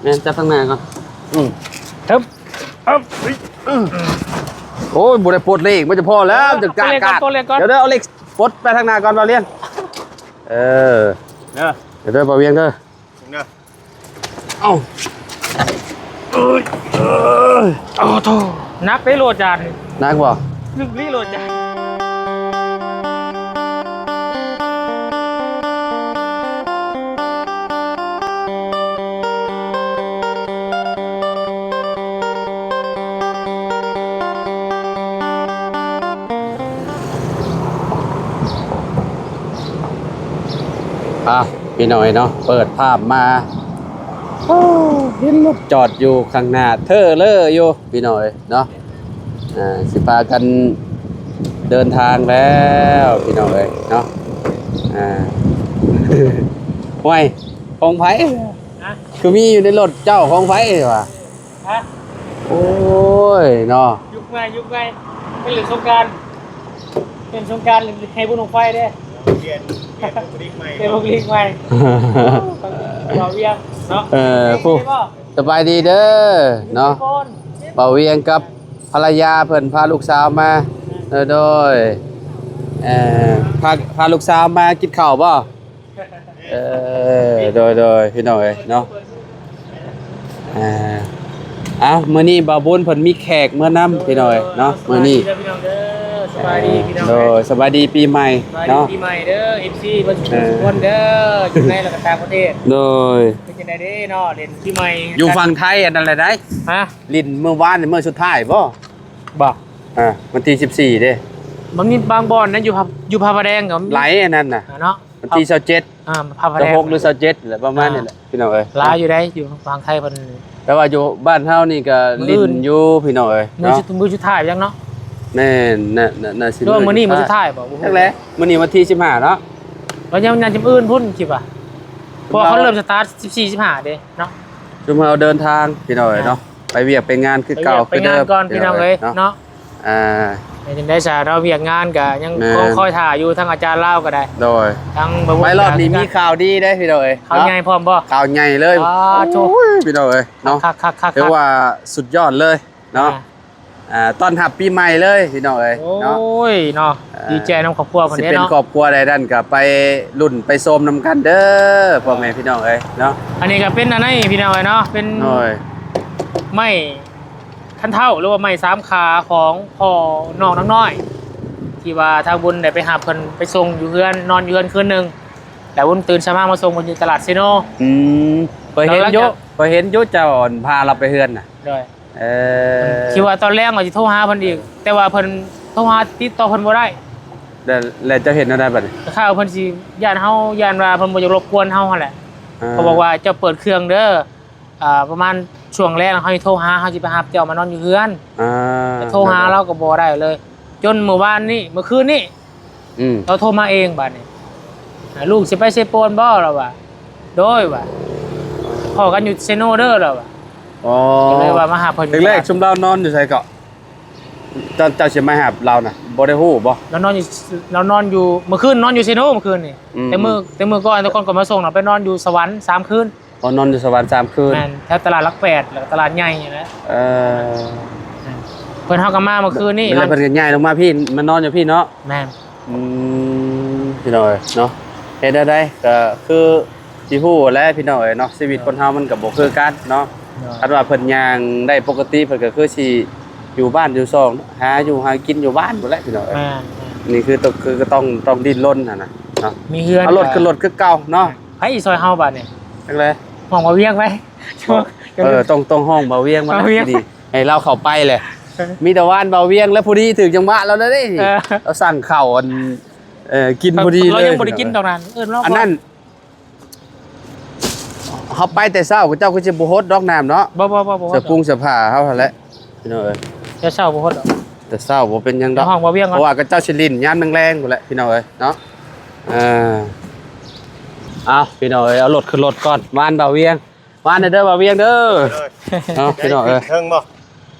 ແມ່ນ ຈັບທາງໜ້າກ່ອນ. ອືມ ເທິບ ເອີບ ໂອ້ຍ ບໍ່ໄດ້ປົດເລກ ມັນຈະພໍແລ້ວ ເອີ ຈະກາກາດ. ປົດເລກກ່ອນ ປົດເລກກ່ອນ. ດຽວເດີ ເອົາເລກປົດໄປທາງໜ້າກ່ອນ ບ່າວລຽງ. ເອີ ເດີ ດຽວເດີ ບ່າວວຽງເດີ. ເດີ ເອົາ ເອີຍ ເອີຍ ໂອ້ໂທ້ ໜັກເດ້ໂຫຼດຈານ. ໜັກບໍ່? ລຶກລີໂຫຼດຈານ. ອ່ະ ພີ່ນ້ອງເອີຍເນາະ ເປີດພາບມາ ໂອ້ ເຫັນລົດຈອດຢູ່ຂ້າງໜ້າເທີເລີຢູ່ ພີ່ນ້ອງເອີຍເນາະ. ອ່າ ຊິພາກັນເດີນທາງແລ້ວ ພີ່ນ້ອງເອີຍເນາະ. ອ່າ ຫ້ວຍ ຂອງໃຜ? ຮະ? ຄືມີຢູ່ໃນລົດເຈົ້າ ຂອງໃຜວະ? ຮະ? ໂອ້ຍເນາະ ຍຸກໃໝ່ ຍຸກໃໝ່ ໄປຫຼິ້ນສົງການ ຫຼິ້ນສົງການ ໃຫ້ບຸນບັ້ງໄຟເດ້. ປ່ຽນ ປ່ຽນບຸກລິກໃໝ່ ປ່ຽນບຸກລິກໃໝ່ ບ່າວວຽງເນາະ. ເອີ ຜູ້ ສະບາຍດີເດີເນາະ ບ່າວວຽງກັບພັນລະຍາເພິ່ນພາລູກສາວມາ. ເອີ ໂດຍ ເອີ ພາ ພາລູກສາວມາກິນເຂົ້າບໍ່? ເອີ ໂດຍ ໂດຍ ພີ່ນ້ອງເອີຍເນາະ. ອ່າ ເອົ້າ ມື້ນີ້ບ່າວບຸນເພິ່ນມີແຂກມານຳ ພີ່ນ້ອງເອີຍເນາະ ມື້ນີ້. ສະບາຍດີເດີ ພີ່ນ້ອງເອີຍ ສະບາຍດີພີ່ນ້ອງເດີ ໂດຍ ສະບາຍດີປີໃໝ່ ສະບາຍດີເນາະ ປີໃໝ່ເດີ ເອັຟຊີ ເບິດທຸກຄົນເດີ ເອີ ຢູ່ໃນ ແລະ ກໍຕ່າງປະເທດ. ໂດຍ ເປັນຈັ່ງໃດເດ້ເນາະ ຫຼິ້ນປີໃໝ່ ຢູ່ຝັ່ງໄທອັນນັ້ນແຫຼະໄດ໋. ຮະ? ຫຼິ້ນມື້ວານນີ້ມື້ສຸດທ້າຍບໍ່? ບໍ່ ອ່າ ວັນທີສິບສີ່ເດ້. ມັນມີບາງບ່ອນນະ ຢູ່ພະ ຢູ່ພະປະແດງກໍຫຼາຍອັນນັ້ນນະ ອ່າ ເນາະ. ວັນທີຊາວເຈັດ ອ່າ ພະປະແດງ ຊາວຫົກ ຫຼື ຊາວເຈັດ ແຫຼະ ປະມານນີ້ແຫຼະ ອ່າ ພີ່ນ້ອງເອີຍ. ຫຼາຍຢູ່ໃດ໋ ຢູ່ຝັ່ງໄທເພິ່ນ. ແຕ່ວ່າຢູ່ບ້ານເຮົານີ້ກໍຫຼິ້ນຢູ່ ພີ່ນ້ອງເອີຍ ມື້ ເນາະ ມື້ສຸດທ້າຍຍັງເນາະ. ແມ່ນ ໜ້າ ໜ້າ ໜ້າຊິມື້ ມື້ນີ້ມື້ສຸດທ້າຍບໍ່? ບໍ່ຮູ້ ຈັ່ງໃດ ມື້ນີ້ວັນທີສິບຫ້າເນາະ ກໍຍັງ ຍັງຈະມື້ອື່ນພຸ້ນຄິດວ່າ ເພາະວ່າເຂົາເລີ່ມສະຕາດສິບສີ່ ສິບຫ້າເດ້ເນາະ. ຊຸມເຮົາເດີນທາງ ພີ່ນ້ອງເອີຍເນາະ ອ່າ ໄປວຽກໄປງານຄືເກົ່າ ໄປວຽກໄປງານກ່ອນ ພີ່ນ້ອງເອີຍເນາະ ເນາະ. ອ່າ ເປັນຈັ່ງໃດຊະເນາະ ວຽກງານກະຍັງ ແມ່ນ ຄອຍຖ້າຢູ່ ທາງອາຈານລາວກໍໄດ້ ໂດຍ ທາງບ່າວບຸນ ໄປລອບນີ້ມີຂ່າວດີເດ້ພີ່ນ້ອງເອີຍ ຂ່າວໃຫຍ່ພ້ອມບໍ່? ຂ່າວໃຫຍ່ເລີຍ ອ້າ ໂທ້ ໂອ້ຍ ພີ່ນ້ອງເອີຍເນາະ ຄັກໆໆໆ ຖືວ່າສຸດຍອດເລີຍເນາະ ອ່າ ອ່າ ຕ້ອນຮັບປີໃໝ່ເລີຍພີ່ນ້ອງເອີຍເນາະ ໂອ້ຍເນາະ ອ່າ ດີໃຈນຳຄອບຄົວເພິ່ນເດ້ເນາະ ຊິເປັນຄອບຄົວໃດນັ້ນກໍໄປລຸ້ນໄປຊົມນຳກັນເດີ ພໍ່ແມ່ພີ່ນ້ອງເອີຍເນາະ ອັນນີ້ກໍເປັນອັນນີ້ພີ່ນ້ອງເອີຍເນາະ ເປັນ ໂດຍ ໄມ້ ຄັນເທົ້າ ຫຼືວ່າໄມ້ສາມຂາຂອງພໍ່ນ້ອງນາງນ້ອຍ ທີ່ວ່າທາງບຸນໄດ້ໄປຮັບເພິ່ນໄປສົ່ງຢູ່ເຮືອນ ນອນຢູ່ເຮືອນຄືນໜຶ່ງ ແລ້ວບຸນຕື່ນເຊົ້າມາ ມາສົ່ງເພິ່ນຢູ່ຕະຫຼາດເຊໂນ. ອືມ ຂ້ອຍເຫັນຢູ່ ຂ້ອຍເຫັນຢູ່ເຈົ້າພາລາວໄປເຮືອນນະ ໂດຍ ເອີ ຄິດວ່າຕອນແລງວ່າຊິໂທຫາເພິ່ນອີກ ແຕ່ວ່າເພິ່ນໂທຫາຕິດຕໍ່ເພິ່ນບໍ່ໄດ້ ແລ້ວ ແລ້ວເຈົ້າເຮັດແນວໃດບັດນີ້? ຄະເພິ່ນຊິຢ້ານເຮົາ ຢ້ານວ່າເພິ່ນບໍ່ຢາກລົບກວນເຮົາຫັ້ນແຫຼະ ເອີ ເຂົາບອກວ່າເຈົ້າເປີດເຄື່ອງເດີ ອ່າ ປະມານຊ່ວງແລງເຮົາຊິໂທຫາ ເຮົາຊິໄປຮັບເຈົ້າມານອນຢູ່ເຮືອນ ອ່າ ແຕ່ໂທຫາລາວກໍບໍ່ໄດ້ເລີຍ ຈົນມື້ວານນີ້ ມື້ຄືນນີ້ ອືມ ລາວໂທມາເອງບາດນີ້ ອ່າ ລູກຊິໄປເຊໂປນບໍ່? ລາວວ່າ ໂດຍວ່າ ພໍ້ກັນຢູ່ເຊໂນເດີ ລາວວ່າ ອໍ ກໍເລີຍວ່າມາຫາເພິ່ນຢູ່ ແລກໆ ຊຸມລາວນອນຢູ່ໃສເກາະ? ເຈົ້າ ເຈົ້າຊິມາຫາລາວນະ ບໍ່ໄດ້ຮູ້ບໍ່? ລາວນອນຢູ່ ລາວນອນຢູ່ ມື້ຄືນນອນຢູ່ເຊໂນ ມື້ຄືນນີ້ ອືມ ແຕ່ມື້ ແຕ່ມື້ກ່ອນແຕ່ກ່ອນກໍມາສົ່ງນະ ໄປນອນຢູ່ສະຫວັນສາມຄືນ ອໍ ນອນຢູ່ສະຫວັນສາມຄືນ ແມ່ນ ແຖວຕະຫຼາດຫຼັກແປດ ແລ້ວກໍຕະຫຼາດໃຫຍ່ນີ້ແຫຼະ ເອີ ເພິ່ນ ເຮົາກໍມາມື້ຄືນນີ້ ແລ້ວເພິ່ນກໍຍ້າຍລົງມາພີ້ ມານອນຢູ່ພີ້ເນາະ ແມ່ນ ອືມ ພີ່ນ້ອງເອີຍເນາະ ເຮັດແນວໃດກໍຄືຊິຮູ້ແຫຼະພີ່ນ້ອງເອີຍເນາະ ຊີວິດຄົນເຮົາມັນກໍບໍ່ຄືກັນເນາະ ໂດຍ ຄັນວ່າເພິ່ນຍ່າງໄດ້ປົກກະຕິ ເພິ່ນກໍຄືຊິຢູ່ບ້ານຢູ່ຊ່ອງ ຫາຢູ່ຫາກິນຢູ່ບ້ານພຸ້ນແຫຼະພີ່ນ້ອງເອີຍ ແມ່ນໆ ນີ້ຄືຕ້ອງ ຄືກໍຕ້ອງ ຕ້ອງດີ້ນລົນຫັ້ນນະເນາະ ມີເຮືອນ ເອົາລົດຂຶ້ນລົດຄືເກົ່າເນາະ ໃຜຊິຊ່ອຍເຮົາບາດນີ້ ຈັ່ງໃດ ຫ້ອງບ່າວວຽງໄປ ເອີ ຕ້ອງ ຕ້ອງຮ້ອງບ່າວວຽງມາ ບ່າວວຽງ ໃຫ້ລາວເຂົ້າໄປແຫຼະ ມີແຕ່ວານບ່າວວຽງ ແລະ ພໍດີຖືກຈັງຫວະລາວເດ້ ເອີ ລາວສັ່ງເຂົ້າ ອັນ ເອີ ກິນພໍດີເລີຍ ລາວຍັງບໍ່ໄດ້ກິນດອກນັ້ນ ເອີ້ນລາວ ອັນນັ້ນ ເຮົາໄປແຕ່ເຊົ້າ ເຈົ້າຄືຊິບໍ່ຫົດດອກນ້ຳເນາະ ບໍ່ ບໍ່ ບໍ່ ບໍ່ ເສື້ອປຸງເສື້ອຜ້າເຮົາຫັ້ນແຫຼະ ພີ່ນ້ອງເອີຍ ແຕ່ເຊົ້າບໍ່ຫົດດອກ ແຕ່ເຊົ້າບໍ່ເປັນຫຍັງດອກ ເພາະວ່າເຂົາເຈົ້າຊິຫຼິ້ນຍາມແລງໆ ພຸ້ນແຫຼະ ພີ່ນ້ອງເອີຍເນາະ ເອີ ເອົາ ພີ່ນ້ອງເອີຍ ເອົາລົດຂຶ້ນລົດກ່ອນ ວານບ່າວວຽງ ວານເດີບ່າວວຽງເດີ ໂດຍ ເນາະ ພີ່ນ້ອງເອີຍ ເທິງບໍ່?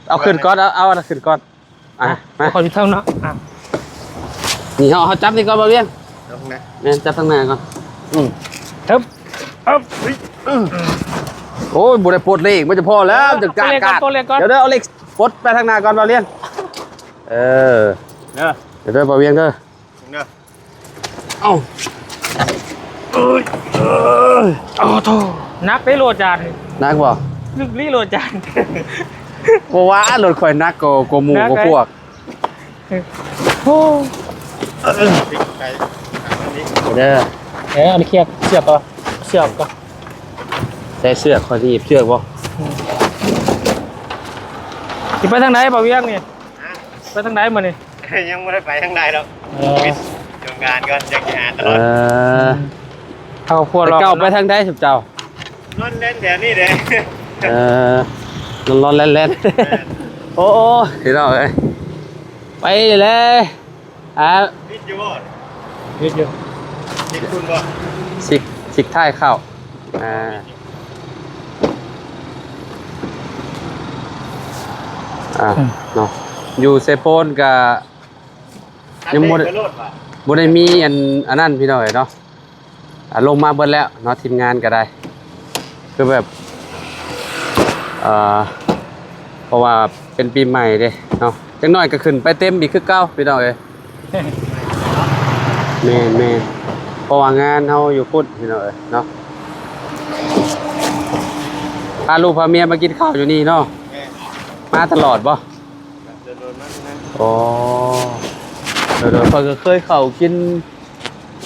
ເອົາຂຶ້ນກ່ອນ ເອົາ ເອົາຂຶ້ນກ່ອນ ອ່ະ ມາ ມາ ຂໍຢູ່ເທິງເນາະ ອ່ະ ນີ້ເຮົາ ເຮົາຈັບນີ້ກ່ອນບ່າວວຽງ ຈັບທາງໃນ ແມ່ນ ຈັບທາງໃນກ່ອນ ອືມ ເທິບ ເອີບ ອືມ ໂອ ໂອ້ຍ ບໍ່ໄດ້ປົດເລກ ມັນຈະພໍແລ້ວ ເອີ ຈະກາກາກ ປົດເລກກ່ອນ ປົດເລກກ່ອນ ດຽວເດີ ເອົາເລກປົດໄປທາງໜ້າກ່ອນ ບ່າວລຽງ ເອີ ເດີ ເດີ ບ່າວວຽງເດີ ເດີ ເອົ້າ ເອີຍ ເອີຍ ໂອ້ໂທ້ ໜັກເດ້ໂຫຼດຈານ ໜັກບໍ່? ລຶກລີໂຫຼດຈານ ບໍ່ວ່າລົດຂ້ອຍໜັກກວ່າ ກວ່າໝູ່ກວ່າພວກ ໂອ້ ເດີ ເອີ ອັນນີ້ເຊືອກ ເຊືອກກໍ ເຊືອກກໍ ໃສ່ເຊືອກ ຂ້ອຍຊິຫຍິບເຊືອກບໍ່? ຊິໄປທາງໃດ ບ່າວວຽງນີ້? ຮະ? ໄປທາງໃດມື້ນີ້? ຍັງບໍ່ໄດ້ໄປທາງໃດດອກ ເອີ ໂຄວິດ ຊ່ວງງານກ່ອນ ຈັ່ງຊິຫາຕະຫຼອດ ເອີ ເຮົາຄວນ ແຕ່ເກົ່າໄປທາງໃດຊຸມເຈົ້າ? ລອນແລ່ນແຖວນີ້ເດ້ ເອີ ລອນໆແລ່ນໆ ແມ່ນ ໂອ້ ພີ່ນ້ອງເອີຍ ໄປແລ້ວ ອ່າ ຕິດຢູ່ບໍ່? ຕິດຢູ່ ຕິດຄຸນບໍ່? ຊິກ ຊິກທ້າຍເຂົ້າ ອ່າ ອ່າ ອືມ ເນາະ ຢູ່ເຊໂປນກະຍັງບໍ່ໄດ້ ບໍ່ໄດ້ມີອັນ ອັນນັ້ນ ພີ່ນ້ອງເອີຍເນາະ ອ່າ ລົງມາເບິດແລ້ວເນາະ ທີມງານກໍໄດ້ ຄືແບບ ເອີ ເພາະວ່າເປັນປີໃໝ່ເດ້ເນາະ ຈັກໜ້ອຍກໍຂຶ້ນໄປເຕັມອີກຄືເກົ່າ ພີ່ນ້ອງເອີຍ ແມ່ນໆ ເພາະວ່າງານເຮົາຢູ່ພຸ້ນ ພີ່ນ້ອງເອີຍເນາະ ພາລູກພາເມຍມາກິນເຂົ້າຢູ່ນີ້ເນາະ ແມ່ນ ມາຕະຫຼອດບໍ່? ໂອ້ ໂດຍໆ ຂ້ອຍກໍເຄີຍເຂົ້າກິນ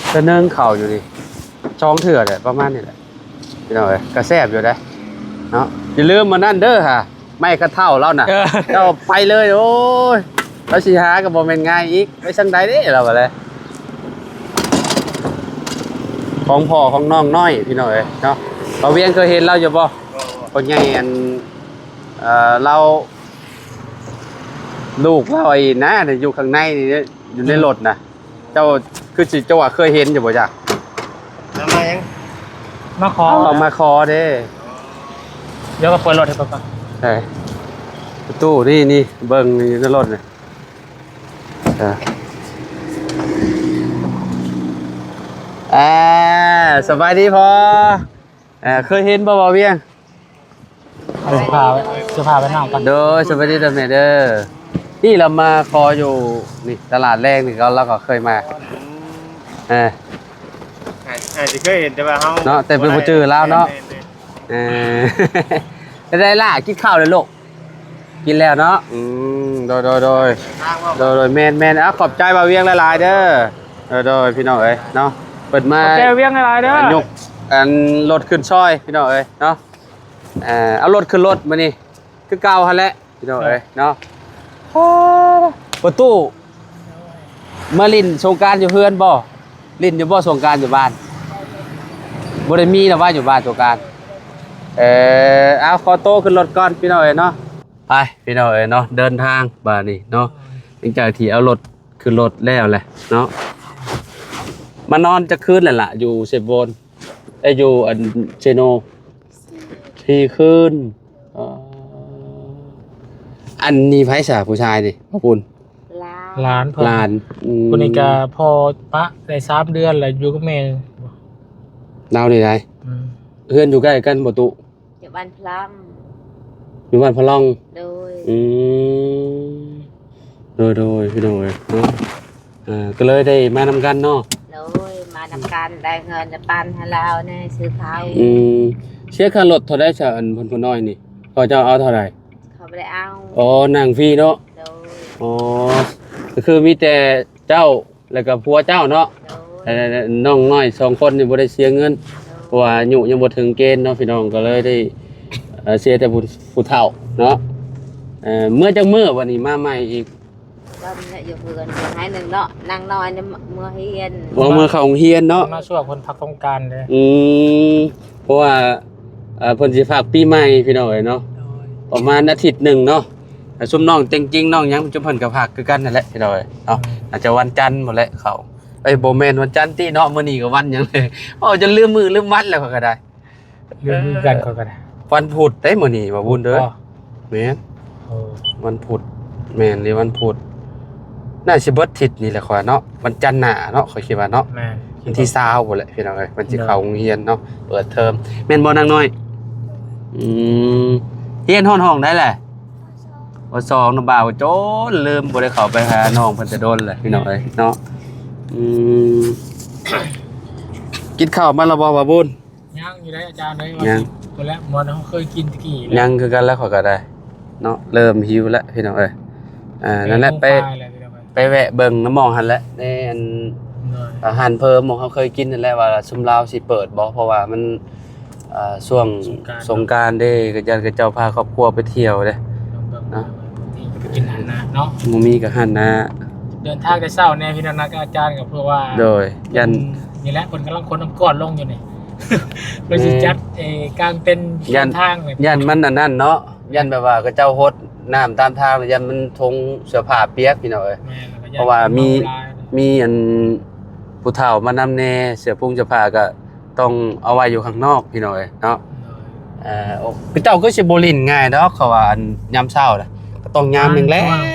ເທື່ອໜຶ່ງ ເຂົ້າຢູ່ນີ້ ສອງເທື່ອແຫຼະ ປະມານນີ້ແຫຼະ ພີ່ນ້ອງເອີຍ ກໍແຊບຢູ່ເດ້ເນາະ ຢ່າລືມອັນນັ້ນເດີຫາ ໄມ້ກະເທົ້າລາວນະ ເອີ ເຈົ້າໄປເລີຍ ໂອ້ຍ ລາວຊິຫາກໍບໍ່ແມ່ນງ່າຍອີກ ໄປທາງໃດເດ້ລາວວ່າແຫຼະ ຂອງພໍ່ຂອງນ້ອງນ້ອຍ ພີ່ນ້ອງເອີຍເນາະ ບ່າວວຽງເຄີຍເຫັນລາວຢູ່ບໍ່? ພໍ່ໃຫຍ່ອັນ ເອີ ລາວ ລູກລາວໄອ້ນະ ຢູ່ຂ້າງໃນນີ້ ຢູ່ໃນລົດນະ ເຈົ້າຄືຊິ ເຈົ້າວ່າເຄີຍເຫັນຢູ່ບໍ່ຈັກ? ມາຫຍັງ? ມາຂໍ ເອົາມາຂໍເດ້ ດຽວກໍເປີດລົດໃຫ້ເພິ່ນກ່ອນ ເອີ ປະຕູນີ້ ນີ້ ເບິ່ງຢູ່ໃນລົດນີ້ ເອີ ອ່າ ສະບາຍດີພໍ່ ເອີ ເຄີຍເຫັນບໍ່ ບ່າວວຽງ? ເອົາເສື້ອຜ້າໄວ້ ເສື້ອຜ້າໄວ້ນອກກ່ອນ ໂດຍ ສະບາຍດີເດີແມ່ເດີ ນີ້ລາວມາຂໍຢູ່ນີ້ ຕະຫຼາດແລງນີ້ ລາວ ລາວກໍເຄີຍມາ ອືມ ເອີ ອາດ ອາດຊິເຄີຍເຫັນ ແຕ່ວ່າເຮົາເນາະ ແຕ່ເພິ່ນບໍ່ຈື່ລາວເນາະ ແມ່ນໆ ເອີ ເປັນໃດລະ ກິນເຂົ້າແລ້ວລູກ? ກິນແລ້ວເນາະ ອືມ ໂດຍໆ ໂດຍ ໂດຍໆ ແມ່ນໆ ເອົາ ຂອບໃຈບ່າວວຽງຫຼາຍໆເດີ ໂດຍໆ ພີ່ນ້ອງເອີຍເນາະ ເພິ່ນມາ ຂອບໃຈບ່າວວຽງຫຼາຍໆເດີ ຍົກອັນລົດຂຶ້ນຊ່ອຍ ພີ່ນ້ອງເອີຍເນາະ ເອີ ເອົາລົດຂຶ້ນລົດມື້ນີ້ ຄືເກົ່າຫັ້ນແຫຼະ ພີ່ນ້ອງເອີຍເນາະ ປະຕູ ມາຫຼິ້ນສົງການຢູ່ເຮືອນບໍ່? ຫຼິ້ນຢູ່ບໍ່ສົງການຢູ່ບ້ານ? ບໍ່ໄດ້ມີນະວ່າຢູ່ບ້ານສົງການ ເອີ ເອົາ ຂໍໂຕຂຶ້ນລົດກ່ອນ ພີ່ນ້ອງເອີຍເນາະ ໄປ ພີ່ນ້ອງເອີຍເນາະ ເດີນທາງບາດນີ້ເນາະ ຫຼັງຈາກທີ່ເອົາລົດຂຶ້ນລົດແລ້ວແຫຼະເນາະ ມານອນຈັກຄືນແລ້ວລະ ຢູ່ເຊໂປນ ເອີ ຢູ່ອັນເຊໂນ? ສີ່ຄືນ ເອີ ອັນນີ້ໃຜຊະ ຜູ້ຊາຍນີ້? ຂອບຄຸນ ຫຼານ ຫຼານເພິ່ນ ຫຼານ ອືມ ຜູ້ນີ້ກະພໍ່ປະໄດ້ສາມເດືອນແລ້ວ ຢູ່ກັບແມ່ ລາວນີ້ໃດ ອືມ ເຮືອນຢູ່ໃກ້ກັນບໍ່ຕຸ? ຢູ່ບ້ານພະລອງ ຢູ່ບ້ານພະລອງ ໂດຍ ອືມ ໂດຍໆ ພີ່ນ້ອງເອີຍເນາະ ເອີ ກໍເລີຍໄດ້ມານຳກັນເນາະ ໂດຍ ມານຳກັນ ໄດ້ເງິນຈະປັນໃຫ້ລາວແດ່ ຊື້ເຂົ້າ ອືມ ເສຍຄ່າລົດເທົ່າໃດຊະ ອັນເພິ່ນຜູ້ນ້ອຍນີ້ ເຂົາເຈົ້າເອົາເທົ່າໃດ? ເຂົາບໍ່ໄດ້ເອົາ ອໍ ນັ່ງຟຣີເນາະ ໂດຍ ອໍ ກໍຄືມີແຕ່ເຈົ້າ ແລ້ວກໍຜົວເຈົ້າເນາະ ໂດຍ ແລ້ວນ້ອງນ້ອຍສອງຄົນນີ້ບໍ່ໄດ້ເສຍເງິນ ໂດຍ ເພາະວ່າອາຍຸຍັງບໍ່ເຖິງເກນເນາະ ພີ່ນ້ອງ ກໍເລີຍໄດ້ ເອີ ເສຍແຕ່ຜູ້ ຜູ້ເຖົ້າເນາະ ເອີ ເມືອຈັກມື້ບັດນີ້ມາໃໝ່ອີກ? ກໍຢູ່ເຮືອນໃຫ້ໜຶ່ງເນາະ ນາງນ້ອຍນີ້ເມືອຮຽນ ບໍ່ ເມືອເຂົ້າໂຮງຮຽນເນາະ ມາຊ່ວຍເພິ່ນພັກສົງການເດ້ ອືມ ເພາະວ່າ ເອີ ເພິ່ນຊິພັກປີໃໝ່ ພີ່ນ້ອງເອີຍເນາະ ໂດຍ ປະມານອາທິດໜຶ່ງເນາະ ແຕ່ຊຸມນ້ອງເຕັງຈິງນ້ອງຫຍັງ ຈຸມເພິ່ນກໍພັກຄືກັນນັ້ນແຫຼະ ພີ່ນ້ອງເອີຍເນາະ ອືມ ອາດຈະວັນຈັນພຸ້ນແຫຼະເຂົາ ເອີຍ ບໍ່ແມ່ນວັນຈັນຕິເນາະ ມື້ນີ້ກໍວັນຫຍັງເລີຍ ເວົ້າຈົນລືມມື້ລືມວັນແລ້ວຂ້ອຍກໍໄດ້ ລືມຄືກັນຂ້ອຍກໍໄດ້ ວັນພຸດເດ້ມື້ນີ້ ບ່າວບຸນເດີ ແມ່ນ ໂອ້ ວັນພຸດ ແມ່ນເລີຍ ວັນພຸດ ໜ້າຊິເບິດທິດນີ້ແຫຼະຂ້ອຍເນາະ ວັນຈັນໜ້າເນາະ ຂ້ອຍຄິດວ່າເນາະ ແມ່ນ ວັນທີຊາວພຸ້ນແຫຼະ ພີ່ນ້ອງເອີຍ ເພິ່ນຊິເຂົ້າໂຮງຮຽນເນາະ ເປີດເທີມ ແມ່ນບໍ່ນາງນ້ອຍ? ອືມ ຮຽນຮອດຫ້ອງໃດແຫຼະ? ປ.ສອງ ນະ ບ່າວຈົນລືມ ບໍ່ໄດ້ເຂົ້າໄປຫານ້ອງເພິ່ນແຕ່ດົນແຫຼະ ພີ່ນ້ອງເອີຍເນາະ. ອືມ ກິນເຂົ້າມາແລ້ວບໍ່ ບ່າວບຸນ? ຍັງຢູ່ເດ້ອາຈານເອີຍ ຍັງ ວ່າຊິ ພຸ້ນແຫຼະ ໝໍນເຮົາເຄີຍກິນຕະກີ້ແລ້ວ ຍັງຄືກັນແຫຼະ ຂ້ອຍກໍໄດ້ເນາະ ເລີ່ມຫິວແລ້ວ ພີ່ນ້ອງເອີຍ. ອ່າ ແປດ ນັ້ນແຫຼະ ໂມງ ໄປ ປາຍແລ້ວ ພີ່ນ້ອງເອີຍ ໄປແວະເບິ່ງນຳໝ່ອງຫັ້ນແຫຼະ ໃນອັນ ໂດຍ ອ່າ ຮ້ານເພີ່ມໝ່ອງເຮົາເຄີຍກິນຫັ້ນແຫຼະ ວ່າຊຸມລາວຊິເປີດບໍ່ ເພາະວ່າມັນ ອ່າ ຊ່ວງສົງການ ສົງການເດ້ ກໍຢ້ານເຂົາເຈົ້າພາຄອບຄົວໄປທ່ຽວເດ້ ເນາະ ບໍ່ມີກໍກິນຫັ້ນນະເນາະ ບໍ່ມີກໍຫັ້ນນະ. ເດີນທາງແຕ່ເຊົ້າແດ່ພີ່ນ້ອງນະ ອາຈານກໍເພື່ອວ່າ ໂດຍ ຢ້ານ ນີ້ແຫຼະ ເພິ່ນກຳລັງຂົນນ້ຳກ້ອນລົງຢູ່ນີ້ ເພິ່ນຊິ ແມ່ນ ຈັດ ເອີ ກາງເຕັນ ຢ້ານ ເດີນທາງນີ້ ຢ້ານມັນອັນນັ້ນເນາະ ຢ້ານແບບວ່າເຂົາເຈົ້າຫົດນ້ຳຕາມທາງ ແລ້ວຢ້ານມັນຖົງເສື້ອຜ້າປຽກ ພີ່ນ້ອງເອີຍ. ແມ່ນ ເພາະວ່າມີ ມີອັນຜູ້ເຖົ້າມານຳແດ່ ເສື້ອປຸງເສື້ອຜ້າກໍ ຕ້ອງເອົາໄວ້ຢູ່ຂ້າງນອກ ພີ່ນ້ອງເອີຍເນາະ. ໂດຍ ເອີ ເຈົ້າຄືຊິບໍ່ຫຼິ້ນງ່າຍດອກ ເຂົາວ່າອັນຍາມເຊົ້ານະ ກໍຕ້ອງຍາມແລງ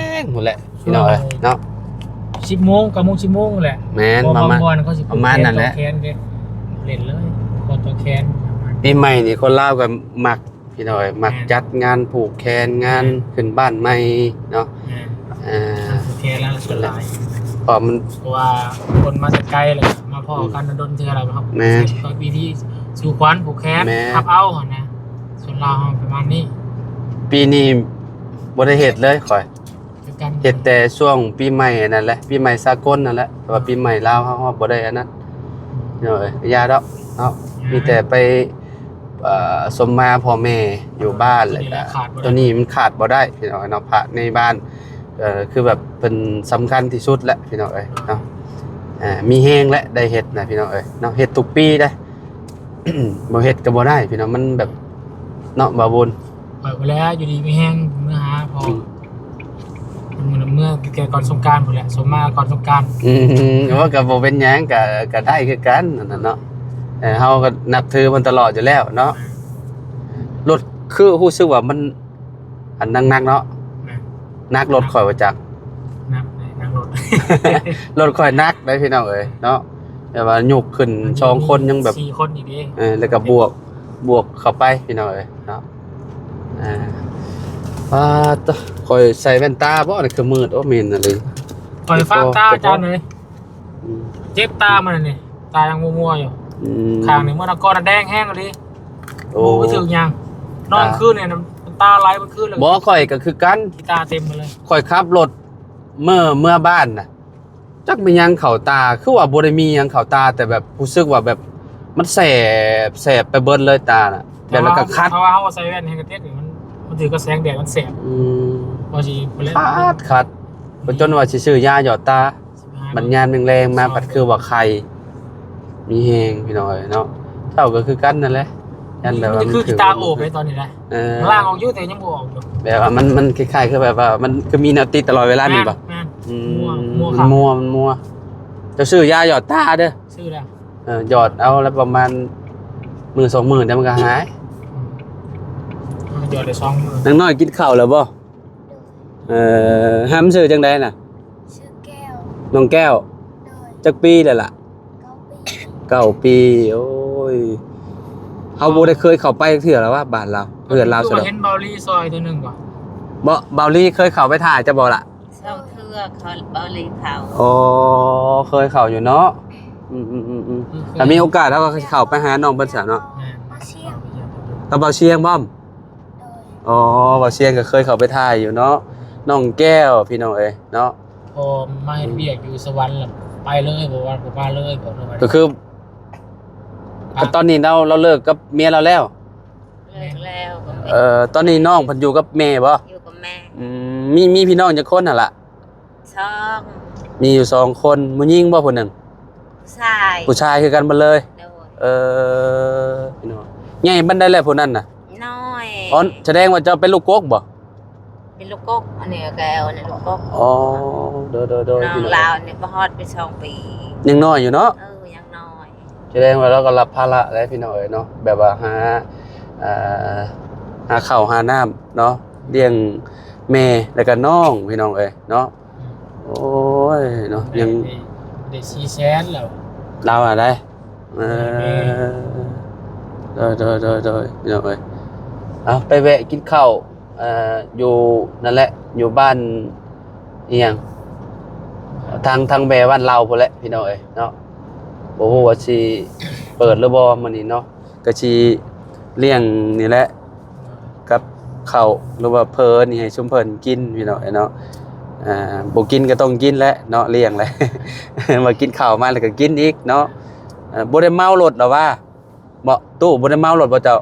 ໆພຸ້ນແຫຼະ ພີ່ນ້ອງເອີຍເນາະ. ສິບໂມງ ເກົ້າໂມງ ສິບໂມງແຫຼະ ແມ່ນ ປະມານ ປະມານນັ້ນແຫຼະ ເຂົາຊິຜູກແຂນ ເຫຼັ້ນເລີຍ ຜູກແຂນ. ປີໃໝ່ນີ້ຄົນລາວກໍມັກ ພີ່ນ້ອງເອີຍ ມັກ ແມ່ນ ຈັດງານຜູກແຂນ ງານ ແມ່ນ ຂຶ້ນບ້ານໃໝ່ເນາະ. ແມ່ນ ອ່າ ງານຜູກແຂນແລ້ວສ່ວນຫຼາຍ ເພາະມັນ ເພາະວ່າຄົນມາແຕ່ໄກ ແລ້ວກໍມາພໍ້ ອືມ ກັນດົນເທື່ອ ແລ້ວເຮົາ ແມ່ນ ເຮັດພິທີສູ່ຂວັນຜູກແຂນ ແມ່ນ ຮັບເອົາຫັ້ນນະ ສ່ວນລາວເຮົາປະມານນີ້. ປີນີ້ບໍ່ໄດ້ເຮັດເລີຍຂ້ອຍ ຄືກັນ ເຮັດແຕ່ຊ່ວງປີໃໝ່ອັນນັ້ນແຫຼະ ປີໃໝ່ສາກົນນັ້ນແຫຼະ ແຕ່ວ່າ ອືມ ປີໃໝ່ລາວເຮົາ ເຮົາບໍ່ໄດ້ອັນນັ້ນ ອືມ ເນາະ ເອີຍ ຢ່າດອກເນາະ ອືມ ມີແຕ່ໄປ ເອີ ສົມມາພໍ່ແມ່ຢູ່ບ້ານ ໂຕນີ້ແຫຼະ ແລ້ວກໍ ຂາດບໍ່ໄດ້ ໂຕນີ້ມັນຂາດບໍ່ໄດ້ ພີ່ນ້ອງເນາະ. ພະໃນບ້ານ ເອີ ຄືແບບເພິ່ນສຳຄັນທີ່ສຸດແຫຼະ ພີ່ນ້ອງເອີຍເນາະ. ອ່າ ມີແຮງແຫຼະ ໄດ້ເຮັດນະ ພີ່ນ້ອງເອີຍເນາະ ເຮັດທຸກປີເດ້ ບໍ່ເຮັດກໍບໍ່ໄດ້ ພີ່ນ້ອງ ມັນແບບເນາະ ບ່າວບຸນ. ຂ້ອຍພຸ້ນແຫຼະ ຢູ່ດີມີແຮງ ເມືອຫາພໍ່ ອືມ ເມືອແຕ່ກ່ອນສົງການພຸ້ນແຫຼະ ສົມມາກ່ອນສົງການ. ອືມ ໂອ້ ກໍບໍ່ເປັນຫຍັງ ກໍ ກໍໄດ້ຄືກັນນັ້ນນະເນາະ. ເອີ ເຮົາກໍນັບຖືເພິ່ນຕະຫຼອດຢູ່ແລ້ວເນາະ. ລົດຄືຮູ້ສຶກວ່າມັນ ອັນໜັກໆເນາະ. ແມ່ນ ໜັກລົດຂ້ອຍວ່າຈັກ ໜັກ ໜັກລົດ ລົດຂ້ອຍໜັກເດ້ ພີ່ນ້ອງເອີຍເນາະ ແບບວ່າຍົກຂຶ້ນ ອັນນີ້ ສອງຄົນຍັງແບບ ມີສີ່ຄົນອີກເດ້. ເອີ ແລ້ວກໍບວກ ບວກເຂົ້າໄປ ພີ່ນ້ອງເອີຍເນາະ. ອ່າ ປາດໂທ້ ຂ້ອຍໃສ່ແວ່ນຕາບໍ່ ນີ້ຄືມືດ. ໂອ້ ແມ່ນອີ່ຫຼີ ຂ້ອຍຟ້າວຕາ ອາຈານເອີຍ. ອືມ ເຈັບຕາມັນນີ້ ຕາຍັງມົວໆຢູ່. ອືມ ຂ້າງນີ້ເມື່ອນະກ່ອນນະແດງແຮງອີ່ຫຼີ. ໂອ້ ບໍ່ໄປຖືກຫຍັງ ນອນ ອ່າ ຄືນນີ້ນຳຕາໄຫຼເບິດຄືນເລີຍ. ບໍ່ ຂ້ອຍກໍຄືກັນ ຂີ້ຕາເຕັມໝົດເລີຍ. ຂ້ອຍຂັບລົດເມື່ອ ເມື່ອບ້ານນະ ຈັກແມ່ນຫຍັງເຂົ້າຕາ ຄືວ່າບໍ່ໄດ້ມີຫຍັງເຂົ້າຕາ ແຕ່ແບບຮູ້ສຶກວ່າແບບມັນແສບ ແສບໄປເບິດເລີຍຕານະ ແບບແລ້ວກໍຄັດ. ເພາະວ່າເຮົາໃສ່ແວ່ນແຮງກະເຕັກນີ້ ມັນ ມັນຖືກກັບແສງແດດ ມັນແສບ. ອືມ ພໍຊິ ຄັດ ຄັດ ຈົນວ່າຊິຊື້ຢາຢອດຕາ ບັດຍາມແລງໆມາ ໂດຍ ພັດຄືວ່າໄຂ້ ມີແຮງ ພີ່ນ້ອງເອີຍເນາະ. ເຈົ້າກໍຄືກັນນັ້ນແຫຼະ ຢ້ານແບບວ່າມັນຄືຂີ້ຕາໂອບໄປຕອນນີ້ນະ. ເອີ ລ້າງອອກຢູ່ ແຕ່ຍັງບໍ່ອອກຢູ່ ແບບວ່າມັນ ມັນຄ້າຍໆຄືແບບວ່າມັນຄືມີແນວຕິດຕະຫຼອດເວລາແມ່ນບໍ່? ແມ່ນ ອືມ ມົວ ມົວ ມັນມົວ ມັນມົວ. ເຈົ້າຊື້ຢາຢອດຕາເດີ ຊື້ແລ້ວ. ເອີ ຢອດເອົາແລ້ວປະມານມື້ສອງມື້ ດຽວມັນກໍຫາຍ. ອືມ ຢອດໄດ້ສອງມື້. ນາງນ້ອຍກິນເຂົ້າແລ້ວບໍ່? ເອີ ຮຳຊື່ຈັ່ງໃດນະ? ຊື່ແກ້ວ ນ້ອງແກ້ວ. ໂດຍ ຈັກປີແລ້ວລະ? ເກົ້າປີ ເກົ້າປີ. ໂອ້ຍ ເຮົາບໍ່ໄດ້ເຄີຍເຂົ້າໄປເທື່ອລະວະ ບ້ານລາວ ເຮືອນລາວ. ຄືວ່າເຫັນເບົາລີຊອຍເທື່ອໜຶ່ງບໍ່? ບໍ່ ເບົາລີເຄີຍເຂົ້າໄປຖ່າຍເຈົ້າບໍ່ລະ? ສອງເທື່ອ ເຂົາ ເບົາລີເຂົ້າ. ອໍ ເຄີຍເຂົ້າຢູ່ເນາະ. ອືມໆໆໆ ຖ້າມີໂອກາດເຮົາກໍເຂົ້າໄປຫານ້ອງເພິ່ນຊະເນາະ. ແມ່ນ ກັບເບົາຊຽງພ້ອມ. ໂດຍ ອໍ ເບົາຊຽງກໍເຄີຍເຂົ້າໄປຖ່າຍຢູ່ເນາະ ນ້ອງແກ້ວ ພີ່ນ້ອງເອີຍເນາະ. ພໍມາເຮັດວຽກຢູ່ສະຫວັນລະໄປເລີຍ ບໍ່ວ່າບໍ່ມາເລີຍ ບອກເລີຍວ່າ ກໍຄື ອ່ະ ຕອນນີ້ລາວ ລາວເລີກກັບເມຍລາວແລ້ວ? ເລີກແລ້ວ. ເອີ ຕອນນີ້ນ້ອງເພິ່ນຢູ່ກັບແມ່ບໍ່? ຢູ່ກັບແມ່. ອືມ ມີ ມີພີ່ນ້ອງຈັກຄົນຫັ້ນລະ? ສອງ. ມີຢູ່ສອງຄົນ. ຜູ້ຍິງບໍ່ຜູ້ໜຶ່ງ? ຜູ້ຊາຍ. ຜູ້ຊາຍຄືກັນໝົດເລີຍ? ໂດຍ. ເອີ ພີ່ນ້ອງ ໃຫຍ່ປານໃດແລ້ວຜູ້ນັ້ນນະ? ນ້ອຍ. ອໍ ສະແດງວ່າເຈົ້າເປັນລູກກົກບໍ່? ເປັນລູກກົກ ອັນນີ້ແກ້ວ ອັນນີ້ລູກກົກ. ອໍ ໂດຍໆໆ ນ້ອງລາວນີ້ບໍ່ຮອດປີສອງປີ ຍັງນ້ອຍຢູ່ເນາະ. ເອີ ຍັງນ້ອຍ. ສະແດງວ່າລາວກໍຮັບພາລະແຫຼະ ພີ່ນ້ອງເອີຍເນາະ ແບບວ່າຫາ ເອີ ຫາເຂົ້າຫານ້ຳເນາະ ລ້ຽງແມ່ ແລ້ວກໍນ້ອງ ພີ່ນ້ອງເອີຍເນາະ. ໂອ້ຍເນາະ ຍັງໄດ້ ໄດ້ສີ່ແສນແລ້ວ ລາວອະໄດ. ເອີ ໂດຍໆໆໆ ພີ່ນ້ອງເອີຍ ເອົາ ໄປແວະກິນເຂົ້າ ເອີ ຢູ່ນັ້ນແຫຼະ ຢູ່ບ້ານອີ່ຫຍັງ ທາງ ທາງແບບ້ານລາວພຸ້ນແຫຼະ ພີ່ນ້ອງເອີຍເນາະ. ບໍ່ຮູ້ວ່າຊິເປີດຫຼືບໍ່ມື້ນີ້ເນາະ ກໍຊິລ້ຽງນີ້ແຫຼະ ກັບເຂົ້າ ຫຼືວ່າເຝີນີ້ໃຫ້ຊຸມເພິ່ນກິນ ພີ່ນ້ອງເອີຍເນາະ. ອ່າ ບໍ່ກິນກໍຕ້ອງກິນແຫຼະເນາະ ລ້ຽງແຫຼະ ວ່າກິນເຂົ້າມາແລ້ວກໍກິນອີກເນາະ. ເອີ ບໍ່ໄດ້ເມົາລົດລະຫວາ? ບໍ່ ຕູ້ບໍ່ໄດ້ເມົາລົດບໍ່ເຈົ້າ?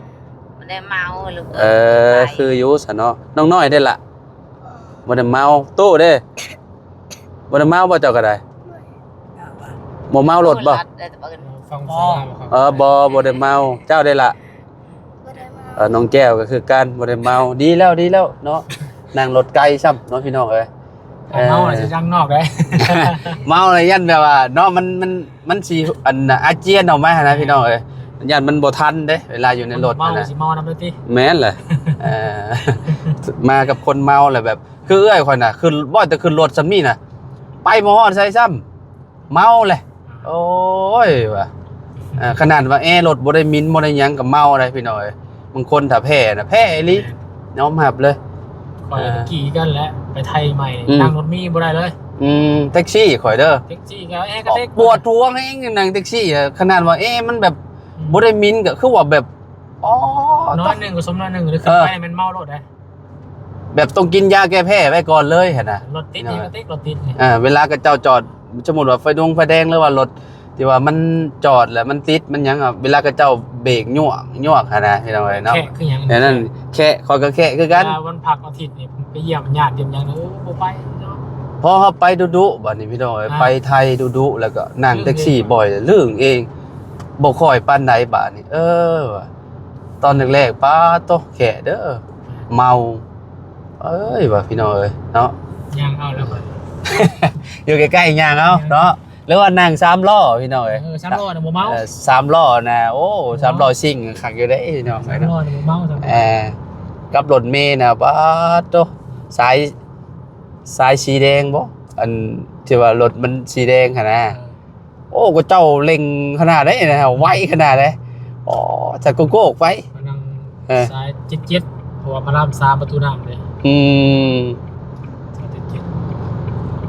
ບໍ່ໄດ້ເມົາລູກເອີຍ. ເອີ ຄືຢູ່ຊະເນາະ. ນ້ອງນ້ອຍເດ້ລະ? ບໍ່ໄດ້ເມົາ. ຕູ້ເດ້? ບໍ່ໄດ້ເມົາບໍ່ເຈົ້າກໍໄດ້? ບໍ່ເມົາລົດບໍ່? ເອີ ບໍ່ ບໍ່ໄດ້ເມົາ. ເຈົ້າເດ້ລະ? ບໍ່ໄດ້ເມົາ. ເອີ ນ້ອງແກ້ວກໍຄືກັນ ບໍ່ໄດ້ເມົາ. ດີແລ້ວ ດີແລ້ວເນາະ ນັ່ງລົດໄກຊ້ຳເນາະ ພີ່ນ້ອງເອີຍ. ຖ້າເມົາ ເອີ ຊິຈັ່ງນອກເດ້ ເມົາແລ້ວຢ້ານແບບວ່າເນາະ ມັນ ມັນ ມັນຊິ ອັນ ອາຈຽນອອກມາຫັ້ນນະ ພີ່ນ້ອງເອີຍ. ຢ້ານມັນບໍ່ທັນເດ້ ເວລາຢູ່ໃນລົດຫັ້ນນະ. ເມົາຊິເມົານຳເລີຍຕິ? ແມ່ນແຫຼະ. ເອີ ມາກັບຄົນເມົາແຫຼະ ແບບຄືເອື້ອຍຂ້ອຍນະ ຂຶ້ນ ບໍ່ແຕ່ຂຶ້ນລົດສ່ຳນີ້ນະ ໄປບໍ່ຮອດໃສຊ້ຳ ເມົາແຫຼະ. ໂອ້ຍ ວ່າ ເອີ ຂະໜາດວ່າແອລົດບໍ່ໄດ້ໝິ່ນບໍ່ໄດ້ຫຍັງກໍເມົາໄດ໋ ພີ່ນ້ອງເອີຍ. ບາງຄົນຖ້າແພ້ນະ ແພ້ອີ່ຫຼີ ແມ່ນ ຍອມຮັບເລີຍ. ຂ້ອຍ ເອີ ກໍຂີ່ກັນແຫຼະ ໄປໄທໃໝ່ ອືມ ນັ່ງລົດມີບໍ່ໄດ້ເລີຍ. ອືມ ແທັກຊີຂ້ອຍເດີ ແທັກຊີກໍແອກະເຕັກ ປວດຫົວແຮງນັ່ງແທັກຊີ. ຂະໜາດວ່າແອມັນແບບ ອືມ ບໍ່ໄດ້ໝິ່ນ ກໍຄືວ່າແບບ ອໍ ນ້ອຍໜຶ່ງກໍສົມນ້ອຍໜຶ່ງ ຫຼື ເອີ ຂຶ້ນໄປນີ້ແມ່ນເມົາໂລດເດ້. ແບບຕ້ອງກິນຢາແກ້ແພ້ໄວ້ກ່ອນເລີຍຫັ້ນນະ ລົດຕິດນີ້ກໍຕິດ ລົດຕິດນີ້. ເອີ ເວລາເຂົາເຈົ້າຈອດ ສົມມຸດວ່າໄຟດົງໄຟແດງ ຫຼືວ່າລົດທີ່ວ່າມັນຈອດແລ້ວມັນຕິດມັນຫຍັງ ເວລາເຂົາເຈົ້າເບກຍວກ ຍວກຫັ້ນນະ ພີ່ນ້ອງເອີຍເນາະ. ແຄະຄືຫຍັງ ແນວນັ້ນ ແຄະ ຂ້ອຍກໍແຄະຄືກັນ. ເວລາວັນພັກອາທິດນີ້ ໄປຢ້ຽມຍາດຢ້ຽມຫຍັງ ໂອ້ ບໍ່ໄປເນາະ. ພໍເຮົາໄປດຸໆ ບາດນີ້ ພີ່ນ້ອງເອີຍ ອ່າ ໄປໄທດຸໆ ແລ້ວກໍນັ່ງແທັກຊີບ່ອຍ ລຶ້ງເອງ ບໍ່ຄ່ອຍປານໃດບາດນີ້. ເອີ ຕອນແລກໆ ປາໂຕ ແຄະເດີ ເມົາ ເອີຍ ວ່າ ພີ່ນ້ອງເອີຍເນາະ. ຍ່າງເອົາແລ້ວບັດ ຢູ່ໃກ້ໆ ຍ່າງເອົາເນາະ ຫຼືວ່ານັ່ງສາມລໍ້ ພີ່ນ້ອງເອີຍ. ເອີ ສາມລໍ້ນະບໍ່ເມົາ. ເອີ ສາມລໍ້ນະ ໂອ້ ເອີ ສາມລໍ້ຊິງຄັກຢູ່ເດ້ ພີ່ນ້ອງເອີຍເນາະ. ສາມລໍ້ນະບໍ່ເມົາ ສາມລໍ້ ເອີ ກັບລົດເມນະ ປາໂຕ ສາຍ ສາຍສີແດງບໍ່ ອັນທີ່ວ່າລົດມັນສີແດງຫັ້ນນະ. ເອີ ໂອ້ ເຂົາເຈົ້າເລັ່ງຂະໜາດໃດນະ ໄວຂະໜາດໃດ. ອໍ ຈະໂກກໆ ໄປ ເອີ ສາຍເຈັດເຈັດ ເພາະວ່າພະລາມສາມປະຕູນ້ຳເດ້. ອືມ ສາຍເຈັດເຈັດ.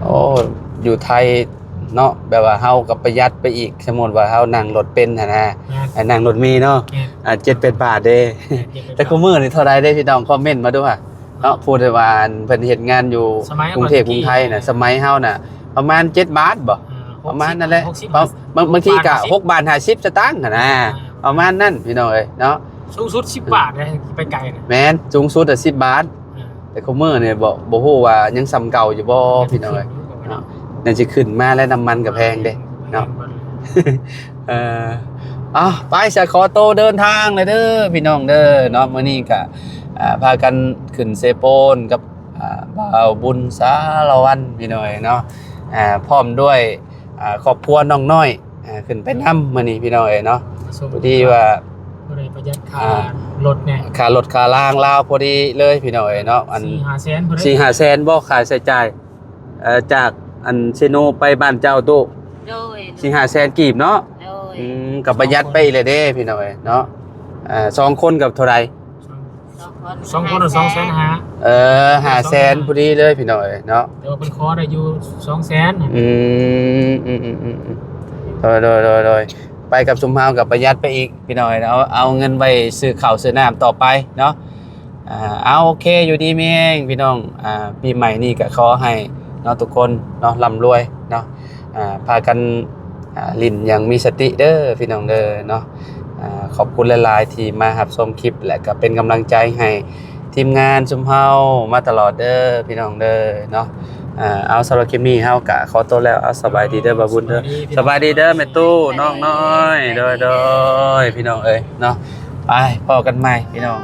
ໂອ້ ຢູ່ໄທເນາະ ແບບວ່າເຮົາກໍປະຢັດໄປອີກ ສົມມຸດວ່າເຮົານັ່ງລົດເປັນຫັ້ນນະ. ແມ່ນ ໃຫ້ນັ່ງລົດເມເນາະ. ແມ່ນ ອ່າ ເຈັດແປດບາດເດ້. ແມ່ນ ເຈັດແປດບາດ. ແຕ່ຄູ່ມື້ນີ້ເທົ່າໃດເດ້ ພີ່ນ້ອງ ຄອມເມັນມາດູຫະ. ເນາະ ຜູ້ທີ່ວ່າເພິ່ນເຮັດງານຢູ່ກຸງເທບກຸງໄທນະ ສະໄໝເຮົານະ ປະມານເຈັດບາດບໍ່ ອ່າ ປະມານນັ້ນແຫຼະ. ຫົກສິບ ບາງ ບາງ ບາງທີກໍຫົກບາດຫ້າສິບສະຕາງຫັ້ນນະ ອ່າ ປະມານນັ້ນ ພີ່ນ້ອງເອີຍເນາະ. ສູງສຸດສິບບາດເດ້ ໄປໄກນະ. ແມ່ນ ສູງສຸດອະສິບບາດ. ອ່າ ແຕ່ຄູ່ມື້ນີ້ບໍ່ ບໍ່ຮູ້ວ່າຍັງສ່ຳເກົ່າຢູ່ບໍ່ ພີ່ນ້ອງເອີຍເນາະ. ຍັງຊິຂຶ້ນມາແລ້ວ ນ້ຳມັນກໍແພງເດ້ເນາະ. ເອີ ເອົາ ໄປ ສະ ຂໍໂຕເດີນທາງແລ້ວເດີ ພີ່ນ້ອງເດີເນາະ. ມື້ນີ້ກະ ອ່າ ພາກັນຂຶ້ນເຊໂປນກັບ ອ່າ ບ່າວບຸນສາລະວັນ ພີ່ນ້ອງເອີຍເນາະ. ອ່າ ພ້ອມດ້ວຍ ອ່າ ຄອບຄົວນ້ອງນ້ອຍ ອ່າ ຂຶ້ນໄປນຳມື້ນີ້ ພີ່ນ້ອງເອີຍເນາະ. ພໍດີວ່າບໍ່ໄດ້ປະຢັດຄ່າ ອ່າ ລົດແດ່ ຄ່າລົດຄ່າລາງລາວພໍດີເລີຍ ພີ່ນ້ອງເອີຍເນາະ. ອັນ ສີ່ຫ້າແສນບໍ່ ຄ່າໃຊ້ຈ່າຍ ເອີ ຈາກອັນເຊໂນໄປບ້ານເຈົ້າຕູ້ ໂດຍ ສີ່ຫ້າແສນກີບເນາະ. ໂດຍ ອືມ ກໍປະຢັດໄປອີກແລ້ວເດ້ ພີ່ນ້ອງເອີຍເນາະ. ອ່າ ສອງຄົນກັບເທົ່າໃດ? ສອງຄົນ ສອງຄົນ ຫ້າແສນ ສອງແສນຫ້າ. ເອີ ຫ້າແສນພໍດີເລີຍ ພີ່ນ້ອງເອີຍເນາະ. ແຕ່ວ່າເພິ່ນຂໍໄດ້ຢູ່ສອງແສນ. ອືມ ອືມໆ ໂດຍໆ ໄປກັບຊຸມເຮົາກໍປະຢັດໄປອີກ ພີ່ນ້ອງເອີຍເນາະ. ເອົາ ເອົາເງິນໄວ້ຊື້ເຂົ້າຊື້ນ້ຳຕໍ່ໄປເນາະ. ອ່າ ເອົາ ໂອເຄ ຢູ່ດີມີແຮງພີ່ນ້ອງ. ອ່າ ປີໃໝ່ນີ້ກໍຂໍໃຫ້ເນາະ ທຸກຄົນເນາະ ລ່ຳລວຍເນາະ. ອ່າ ພາກັນ ອ່າ ຫຼິ້ນຢ່າງມີສະຕິເດີພີ່ນ້ອງເດີເນາະ. ອ່າ ຂອບຄຸນຫຼາຍໆທີ່ມາຮັບຊົມຄລິບ ແລະ ກໍເປັນກຳລັງໃຈໃຫ້ທີມງານຊຸມເຮົາມາຕະຫຼອດເດີພີ່ນ້ອງເດີເນາະ. ອ່າ ເອົາ ສຳລັບຄລິບນີ້ເຮົາກໍຂໍຕົວແລ້ວ. ເອົາ ສະບາຍດີເດີບ່າວບຸນເດີ ສະບາຍດີເດີແມ່ຕູ້ນ້ອງນ້ອຍ. ໂດຍໆ ພີ່ນ້ອງເອີຍເນາະ ໄປພໍ້ກັນໃໝ່ພີ່ນ້ອງ.